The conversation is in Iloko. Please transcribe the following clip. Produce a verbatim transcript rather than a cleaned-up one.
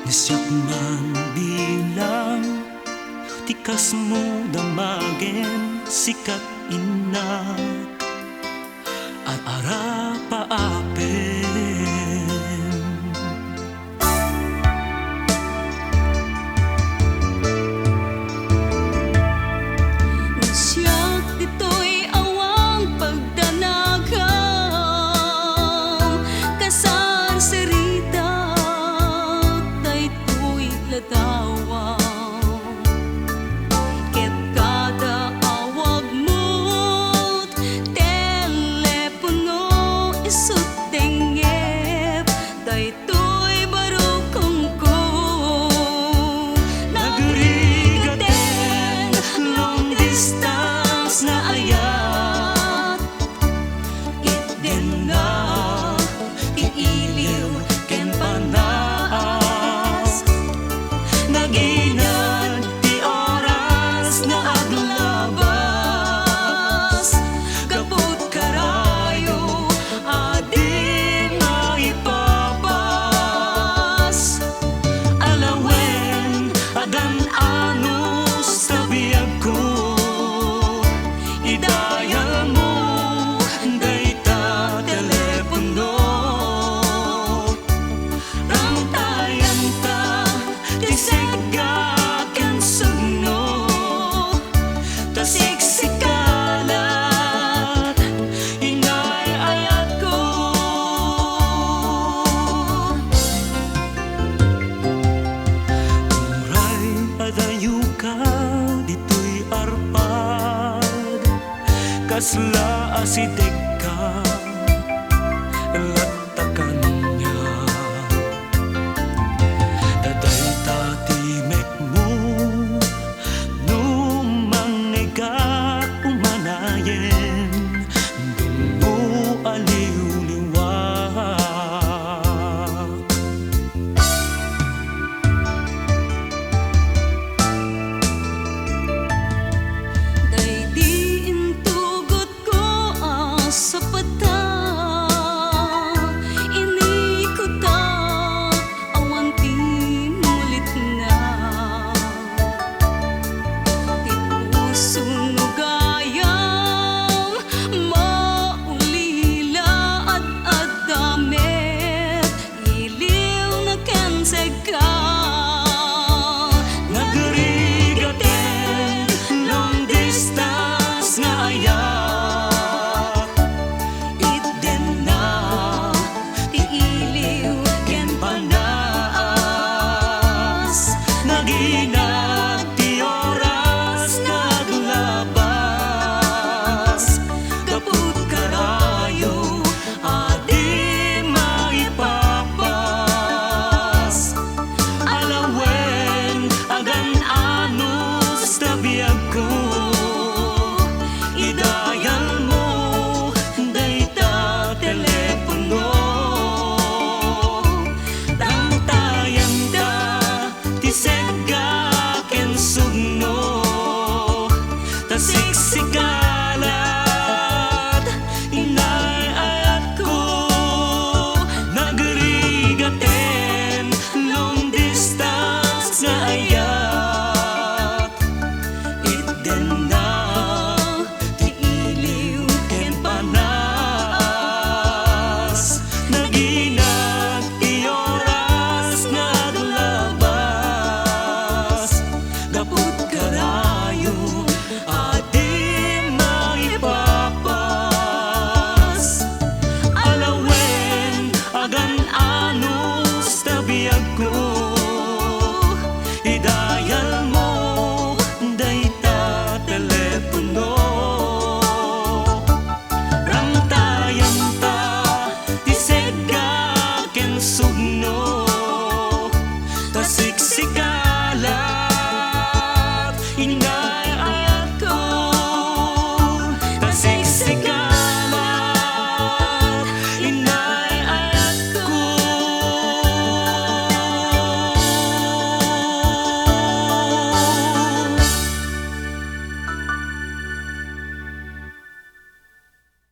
Siak man bilang ti kasmo damagen, sikat innak, ar-arapaapen. No siak ditoy awan pagdanagam, kasarsaritak daytoy ladawam. Ket kada awagmo, telepono, isu't dengngep, daytoy barukongko. Nagrigaten long distance nga ayat. Itdennak ti iliw ken panas. Naginad ti oras nga aglabas. Gaput karayo a di maipapas. Alawen, agan-anos ta biagko. Idayalmo dayta telepono. Rangtayanta ti segga ken sugno, ta siksikalat, inay ayatko. Uray adayoka ditoy arpad, kasla asidegka, latta kaniak. Ta dayta ti mekmo, no mangngegak umanayen, dummo a liwliwa. Daydi intugotko a sapata, inikutak awan ti mulitna. Ti puso no gayam, maulila, ad-adda met iliw na ken segga. Nagrigaten long distance nga ayat. Itdenna ti iliw ken panas. Naginad ti oras nga aglabas. Gaput karayo a di maipapas. Alawen, agan-anos ta biagko. Idayalmo dayta telepono. Rangtayanta ti segga ken sugno, ta siksikalat, inay ayatko. Nagrigaten long distance nga ayat. Itdenna ti iliw ken panas. Naginad ti oras nga aglabas. Gaput karayo a di maipapas. Alawen, agan-anos ta biagko. Idayalmo dayta telepono. Rangtayanta ti segga ken sugno, ta siksikalat, inna